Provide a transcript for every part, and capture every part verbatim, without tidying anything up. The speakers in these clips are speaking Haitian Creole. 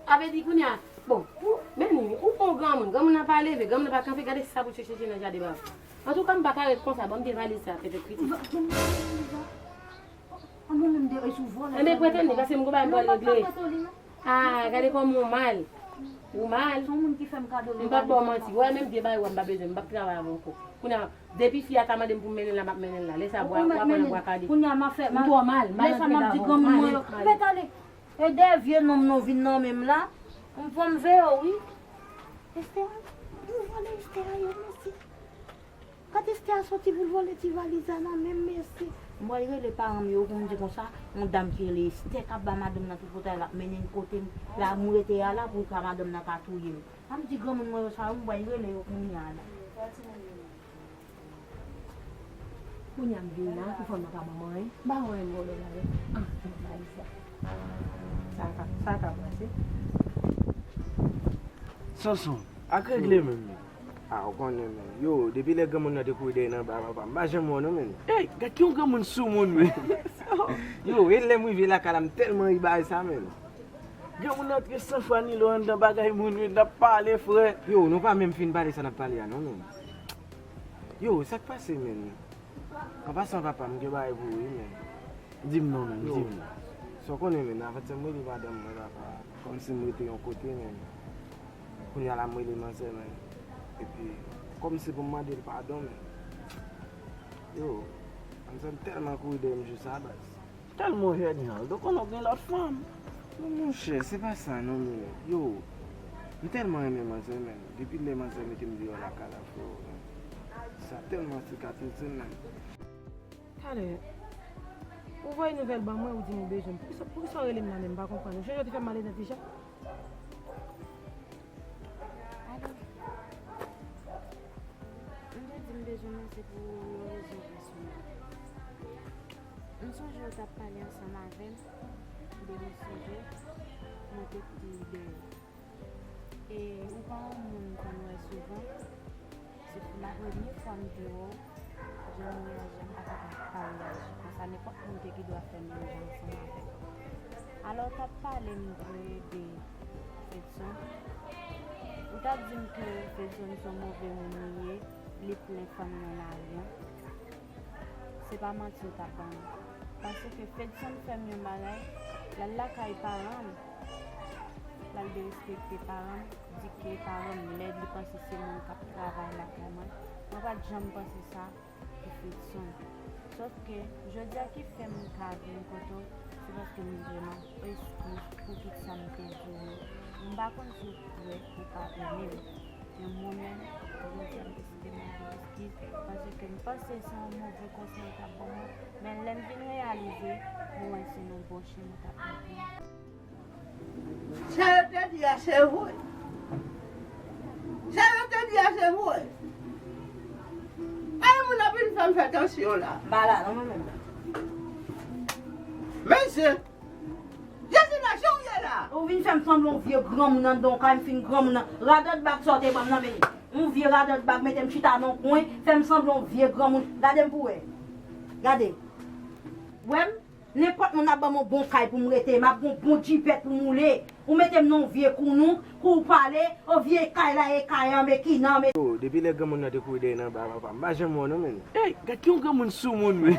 Sa vle di kounye a, bon, ou, men ni, ou pran yon granmoun, granmoun nan pa leve, granmoun nan pa kanpe, gade sa pou chèche nan jaden ba. Antouka, m pa ka ret konsa, ban m de valiz sa, petèt kritik. Enben, prete m li, paske m gon bagay m pral regle. Ah, gade kòman ou mal. Ou mal. M p ap ba w manti. Wè, menm vye bagay wè m pa bezwen, m p ap travay avè w ankò. Kounye a, depi fi a ta mande m pou m mennen l la, m ap mennen l la. Lè sa, bwa, w ap pran nan bwa kale. Kounye a, m a fè, m a, m twò mal, mal antre dan vant, mal, mal. E dèyè vye nonm nou vin nan men m la, m pran m veye w, wi. Esther, ou vòlè Esther a yo, mèsi. Kote Esther a soti pou l vòlè ti valiz la nan men m, mèsi. M pral rele paran m yo pou m di konsa, yon dam ki rele Esther k ap ba madanm nan tripotay, l ap mennen l kote m, la m rete a la pou ka madanm nan ka touye m. An m di granmoun mwen yo sa yo, m pral rele yo kounye a la. Kounye a m vin la, pou fanm nan pa ban mwen anyen. M pa wè m vòlè la, wi. Ah, m bay sa. Sa ka, sa ka pase. Sonson, ak regle menm. Ah, ou konnen, men. Yo, depi lè granmoun nan te kouri dèyè nan ba papa, m pa janm wè w non, men. Ey, gad ki yon granmoun soumoun, men. Yo, e lè m rive lakay la, m tèlman ri bagay sa, men. Granmoun nan antre san fwa ni lwa anndan bagay moun, men, n ap pale, frè. Yo, nou pa menm fin pale sa n ap pale a, non, men. Yo, sa k pase, men? An pasan, papa, m gen bagay pou ou, wi, men. Di m non, men, di m non. Sa w konnen, men, avantyè m rele madanm mwen, papa. Kòmsi m rete yon kote, men. Kounye a la, m rele manzè, men. Epi, kòmsi pou m mande l padon, men. Yo, manzè m tèlman kouri dèyè m jou sa, baz. Tèlman w head hell, donk konnen w gen lòt fanm. Non, monchè, se pa sa non, men. Yo, m tèlman renmen manzè, men. Depi lè manzè mete m deyò lakay la, freo, men. Sa tèlman sikatrize m, men. Talè, ou voye nouvèl ban mwen, ou di m ou bezwen m. Poukisa, poukisa w rele m la menm, m pa konprann. Ou chonje w te fè m malonèt deja? Alo. M te di m bezwen w se pou yon rezon pèsonèl. M sonje w t ap pale ansanm avè m de yon sijè, mwen te kouri dèyè w. E ou pa yon moun m konn wè souvan. Se pou la premye fwa m te wè w, jan w reyaji a m pa t ap ka reyaji konsa. Nenpòt moun te gen dwa fè menm jan ansanm avè w. Alò, w t ap pale m de, de Fedson. Ou t ap di m ke Fedson se yon move moun li ye, li plen fanm nan lari an. Se pa manti w t ap ban mwen. Paske Fedson fè m yon bagay, l al lakay paran m, l al derespekte paran m, di ke paran m lèd, li panse se moun k ap travay lakay mwen. Mwen pa t janm panse sa pou Fedson. Sòf ke, jodi a ki fè m ka vin kote w, se paske m vreman eskiz pou tout sa m te di w yo. M pa konn si w prè pou padone m. Men mwen menm, jodi a m deside mande eskiz, paske m panse se yon move konsèy w t ap ban mwen, men lè m vin reyalize, mwen wè se nan bon chemen w t ap monte. Sa yo te di a se vre. Sa yo te di a se vre. Ay, moun ap vin fè m fè tansyon la. M pa la non, mwen menm. Mesye, Jezi nan jan w ye la. Ou vin fè m sanble yon vye granmoun anndan yon kay, m fin granmoun nan. Radòt bag sa w te ban m nan, men yon vye radòt bag mete m chita nan yon kwen, fè m sanble yon vye granmoun. Gade m pou wè. Gade. Wè m, nenpòt moun ap ban m yon bon kay pou m rete, m ap gen yon bon jipèt pou m woule. Ou mete m nan yon vye kounou, kou w pale, o vye kay la, e kay an, men ki nan, men. Yo, depi lè granmoun nan te kouri dèyè nan ba papa, m pa janm wè w non, men. Ey, gad ki yon granmoun soumoun, men.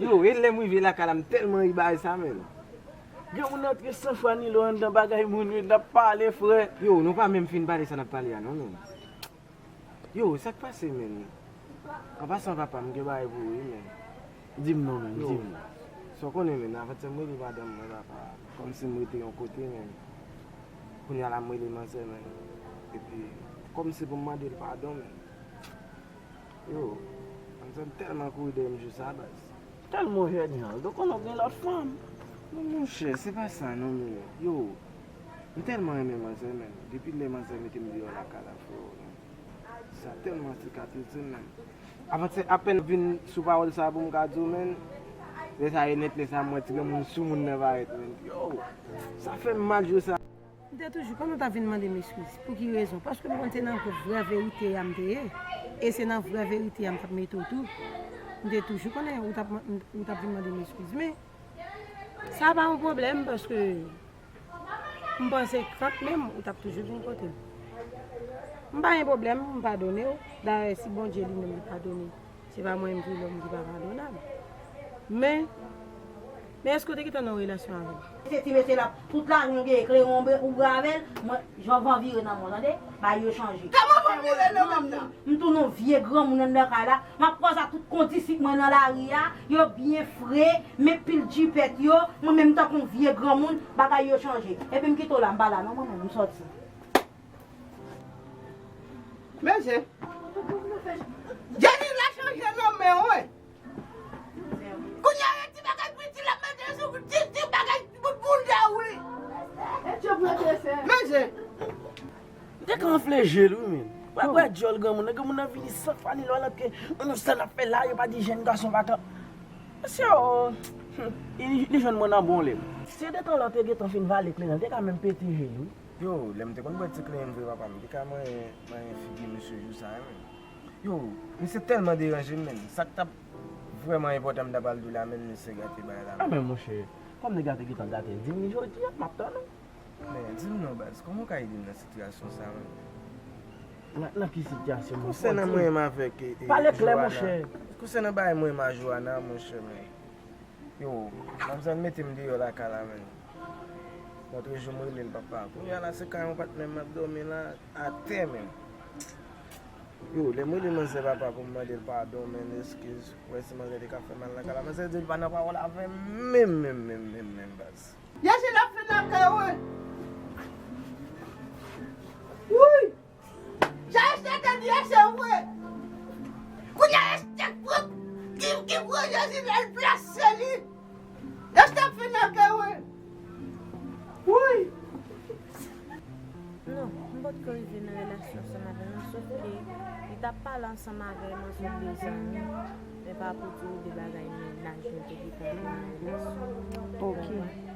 Yo, e lè m rive lakay la, m tèlman ri bagay sa, men. Granmoun nan antre san fwa ni lwa anndan bagay moun, men, n ap pale, frè. Yo, nou pa menm fin pale sa n ap pale a non, men. Yo, sa k pase, men? An pasan, papa, m gen bagay pou ou, wi, men. Di m non, men, di m non. Sa w konnen, men, avantyè m rele madanm mwen, papa, kòmsi m rete yon kote, men. Kounye a la, m rele manzè, men. Epi, kòmsi pou m mande l padon, men. Yo, manzè m tèlman kouri dèyè m jou sa, baz. Tèlman w head hell, donk konnen w gen lòt fanm. Non, monchè, se pa sa non, men. Yo, m tèlman renmen manzè, men. Depi lè manzè mete m deyò lakay la, freo, men. Sa tèlman sikatrize m, men. Avantyè, apèn vin sou pawòl sa pou m ka di w, men. Lè sa e nèt, lè sa m wè ti granmoun soumoun nan parèt, men. Yo, sa fè m mal jou sa. M te toujou konnen w t ap vin mande m eskiz. Pou ki rezon? Paske m konn se nan vrè verite a m te ye. E se nan vrè verite a m t ap mete w tou. M te toujou konnen ou t ap, ou t ap vin mande m eskiz. Men, sa pa yon pwoblèm, paske M panse kanmenm ou t ap toujou vin kote m. M pa gen pwoblèm, m padone w. Dayè, si Bondye li menm li padone, se pa mwen menm ki lòm ki pa padonab. Men, men èske w te gentan nan yon relasyon avè l? Se ti mesye la, tout lajan w genyen, kleren w bra avè l, mwen, jan van vire nan mwen, tande? Bay yo chanje. Kòman van vire nan menm nan? M tounen yon vye granmoun anndan kay la. M ap kwaze ak tout kondisip mwen nan lari a. Yo byen fre, men pil jipèt yo. Mwen menm tankou yon vye granmoun, bagay yo chanje. Epi m kite w la, m pa la non, mwen menm, m sòti. Mesye, Jenny la chanje nan men w, wi. Kounye a, ti bagay piti l ap mete sou ti, ti bagay bout bounda, wi. Mesye. M te ka anfle je l, wi, men. Wè, wè, djòl granmoun nan, granmoun nan vini san fwa ni lwa, l ap ke, "Bon, sa n ap fè la, yo pa di jèn gason vakan." Mesye, o, li, li jwenn mwen nan bon lè. Se detan lè w te gentan fin vale kleren, l te ka menm pete je l, wi. Yo, lè m te konn bwè ti kleren vre, papa, m te ka manyen, manyen figi misye jou sa a, men. Yo, misye tèlman deranje m, men. Sa k t ap vrèman enpòtan m ta pral di w la, men misye gate bagay la. A, men monchè, kòm nèg la te gentan gate l, di m li jodi a, m ap tann ou. Men, di m non, baz, kòman w ka ede m nan sitiyasyon sa a, men? Nan, nan ki sitiyasyon, monchè? Konsènan mwen menm avèk, e, e, Joana. Pale klè, monchè. Konsènan bagay mwen menm a Joana, monchè, men. Yo, manmzèl mete m deyò lakay la, men. Lòt jou m rele l, papa. Kounye a la, se kay yon patnè m ap dòmi la, atè, men. Yo, lè m rele manzè papa pou m mande l padon, men, eskiz, wè si manzè te ka fè mal lakay la. Manzè di l pa nan pawòl avè m menm, menm, menm, menm, menm, baz. Yè se l ap fè lakay, wi. Wi. Sa Esther te di a se vre. Kounye a Esther pran, ki, ki pran Jezi l al plase li. Esther ap fè lakay, wi. Wi. Non, m potko rive nan relasyon ansanm avè l, non, sof ke li t ap pale ansanm avè m ansanm de zanmi, men pa pou di w de bagay mennaj nou te gentan gen nan relasyon. Ok.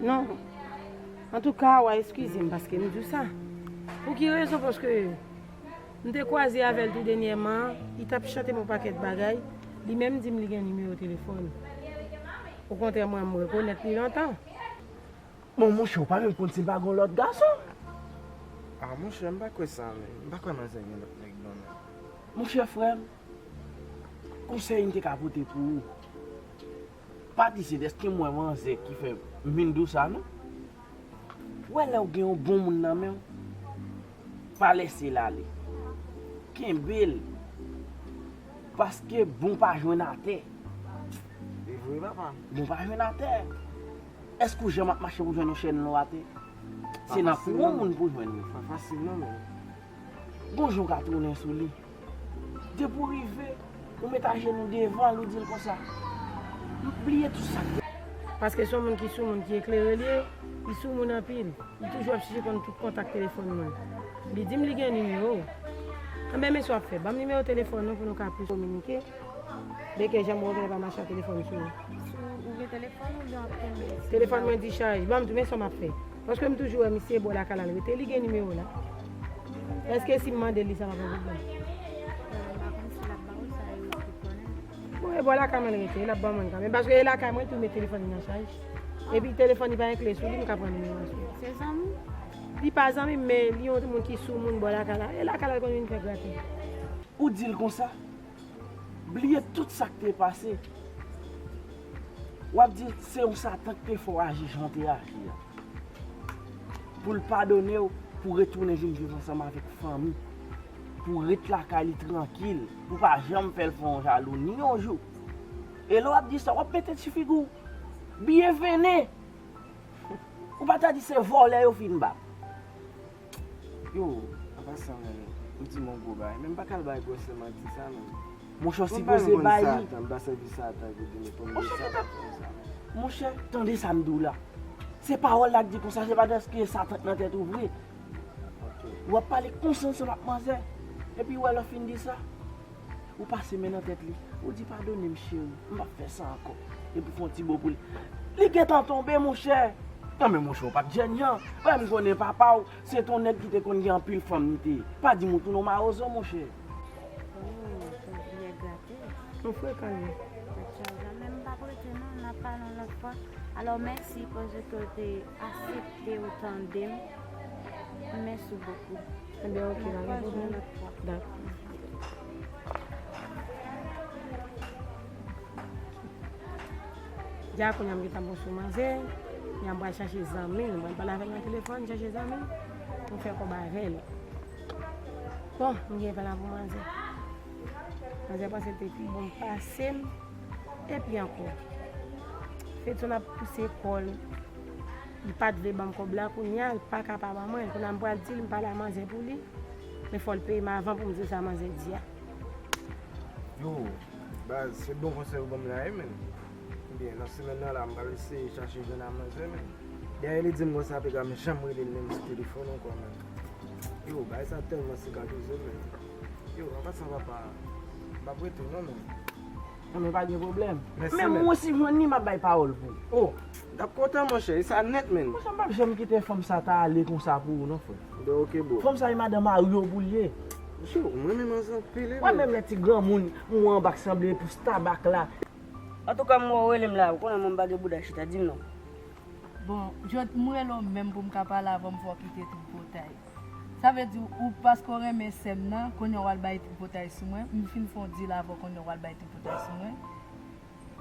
Non. Antouka, w a eskize m paske m di w sa. Pou ki rezon? Paske m te kwaze avè l tou dènyèman, li t ap chante m yon pakèt bagay, li menm di m li gen nimewo telefòn. Okontrè, mwen, m rekonèt li lontan. Bon, monchè, ou pa menm konn si l pa gen lòt gason? A, monchè, m pa kwè sa, men. M pa kwè manzè gen lòt nèg non, men. Monchè, frè m, konsèy m te ka pote pou ou, pa di se dèske m wè manzè ki fè m vin di w sa, non. Ou wè lè w gen yon bon moun nan men w, pa lèse l ale. Kenbe l. Paske bon pa jwenn atè. E vre, papa. Bon pa jwenn atè. Èske ou janm ap mache pou jwenn yon chèn lò atè? Se nan kou yon moun pou jwenn li. Pa fasil non, men. Gon jan w ka tounen sou li. Depi w rive, ou met ajenou devan l, ou di l konsa, "M bliye tout sa k te." Paske se yon moun ki soumoun, ki eklere l ye, li soumoun anpil. Li toujou ap chèche konn tout kontak telefòn mwen. Li di m li gen nimewo w. Anben, men sa w ap fè. Ban m nimewo telefòn ou pou nou ka plis kominike. Beke, janm wè w genlè pa mache ak telefòn sou ou. Sou, ou gen telefòn oubyen w ap kenbe? Telefòn mwen dichaj. Ban m di w, men sa m ap fè. Paske m toujou wè misye bò lakay la l rete, li gen nimewo w la. Èske si m mande l li, sa p ap yon pwoblèm? Bon, e bò lakay mwen l rete, l ap ban mwen kanmenm. Paske e lakay mwen tou met telefòn li nan chaj. Epi telefòn li pa gen kle sou li, m ka pran nimewo a sou li. Se zanmi? Li pa zanmi m, men li yon moun ki soumoun bò lakay la. E lakay la l konn vin fè graten. Ou di l konsa? Bliye tout sa k te pase. W ap di se yon Satan k te fè w aji jan w te aji a. Pou l padone w, pou w retounen vin viv ansanm avèk fanmi. Pou w ret lakay li trankil, pou w pa janm fè l fè yon jalou ni yon jou. E lè w ap di sa, w ap mete ti figi w byen vennen. Ou pa ta di se vòlè yo fin bat. Yo, an pasan, men, ou di m yon gwo bagay, men m pa ka al bay gwosè manti sa, men. Monchè, w sipoze bay li. Satan, m pa sèvi Satan pou di m pou m di Satan konsa. Monchè, tande sa m di w la. Se pawòl la k di konsa, se pa dèske Satan k nan tèt ou vre. Ok. W ap pale konsa ansanm ak manzè. Epi w wè lè w fin di sa, ou pase men nan tèt li. Ou di, "Padone m, cheri, m p ap fè sa ankò." Epi fè yon ti bo pou li. Li gentan tonbe, monchè. Non, men monchè, ou p ap jèn jan. Wè, m konnen papa w, se t on nèg ki te konn gen anpil fanm li te ye. Pa di m ou tounen yon mawozo, monchè. Oh, tonton, nèg gate. Nou frekan, wi. Tèt chaje, men m p ap rete non, n ap pale yon lòt fwa. Alò, mèsi paske w te aksepte ou tande m. Merci beaucoup. Ebyen, ok, pa gen pwoblèm. Dakò. Dja kounye a m gentan bon sou manzè, kounye a m pral chache zanmi l, m pral pale avè l nan telefòn, chache zanmi l, pou m fè kòb avè l. Bon, m gen pale pou manzè. Manzè panse l te pi bon pase m. Epi ankò, Fedson ap pouse kò l. Li pa t vle ban m kòb la, kounye a l pa ka pa ban mwen. Kounye a m pral di l m pale a manzè pou li. Men fò l peye m avan pou m di l sa manzè di a. Yo, baz, se bon konsèy ou ban m la wi, menn. Ebyen, nan semèn nan la, m pral eseye chache jwenn a manzè, menn. Dèyè li di m konsa, piga m janm rele l menm sou telefòn ankò, menn. Yo, bagay sa tèlman sikatrize, menn. Yo, an pasan, papa, m p ap rete non, menn. Non, men pa gen pwoblèm. Mèsi, Men menn. mwen si jwenn li, m ap bay pawòl pou ou. Oh, Dap kontan, monchè, e sa nèt, menn. Monchè, m p ap janm kite fanm sa ta ale konsa pou ou non, frè. Bon, ok, bro. Fanm sa e madan mari w pou l ye. Yo, mwen menm anzan anpil, wi, Mwen menm lè ti granmoun, m wè anba k sanble pou stabak la. Antouka, m wè w rele m la, ou konnen mwen m pa gen bouda chita, di m non. Bon, jodi m rele w menm pou m ka pale avè w, m fè w kite tripotay. Sa vle di ou paske w renmen sè m nan, kounye a w al bay tripotay sou mwen, m fin fè w dil avè w, kounye a w al bay tripotay sou mwen.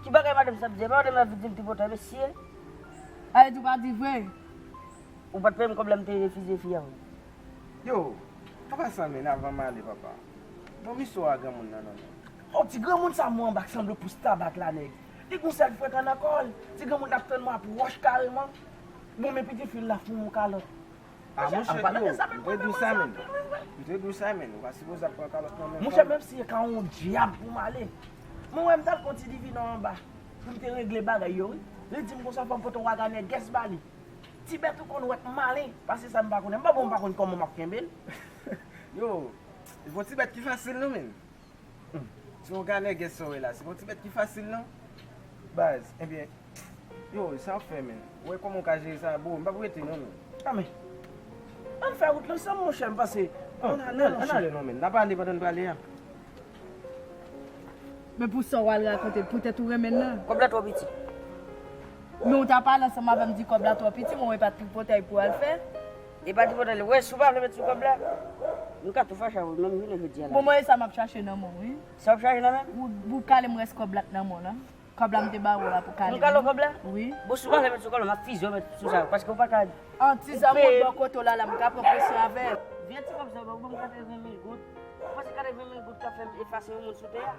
Ki bagay madanm sa ap di? E pa madanm la vin di m tripotay, mesye. Sa vle di w pa di vre? Ou pa t peye m kòb la, m te refize fi a, wi. Yo, apa sa, menn, avan m ale, papa. Bon, misye a granmoun nan, non, non. Oh, ti granmoun sa mwen anba k sanble pou stabak la, nèg. Li gon sèl frekan nan kò l. Ti granmoun ap tann mwen ap wòch kareman. Bon, men piti fi l la fout mwen kalòt. Ah, Monchè, monchè, an palan yo, de sa, men m te mwen di w kòmanse sa, ap menn. tann mwen, frè. M te di w sa, menn. Ou pa sipoze ap pran kalòt nan men Monchè, fanm. Menm si e ka yon dyab pou m ale. Mwen wè m t al kon ti divina anba. Pou m te regle bagay yo, wi. Li di m konsa fò m pote yon waga nègès ba li. Ti bèt ou konn wèt malen. Pase sa m pa konnen. M pa bon, m pa konn kòman m ap kenbe l. Yo, se pa ti bèt ki fasil, non, menn. Hmm. Ti yon waga nègès sa w wè la, se pa ti bèt ki fasil, non. Baz, ebyen, yo, sa w ap fè, menn? Ou wè kòman w ka jere sa, bro? M p ap rete, non, menn. Ah, men. Ann fè wout la ansanm, monchè, m panse. Oh, Ann ale, ann monchè. Ale, non, menn. N ap ale pandan n prale a. Men pou sa w al rakonte l, poutèt ou renmen l nan. Kòb la twò piti. Men w ta pale ansanm avè m, di kòb la twò piti, mwen wè pa tripotay pou al fè. E pa tripotay, wè, si w pa vle met sou kòb la, m ka tou fache avè w, menm jounen jodi a la. Bon, mwen e sa m ap chache nan men w, wi. Sa w ap chache nan men m? Ou, ou kale m rès kòb la k nan men w la. Kòb la m te ba w la pou kale. M kale w kòb la? Wi. Bon, si w pa vle met sou kòb la, m ap fize w met sou sa, paske w pa ka. An ti zanmi w bò kote w la, la m ka pran presyon avè l. Vye ti kòb sa, ban m katreven mil goud. Ou panse katreven mil goud ka fè m efase yon moun sou tè a?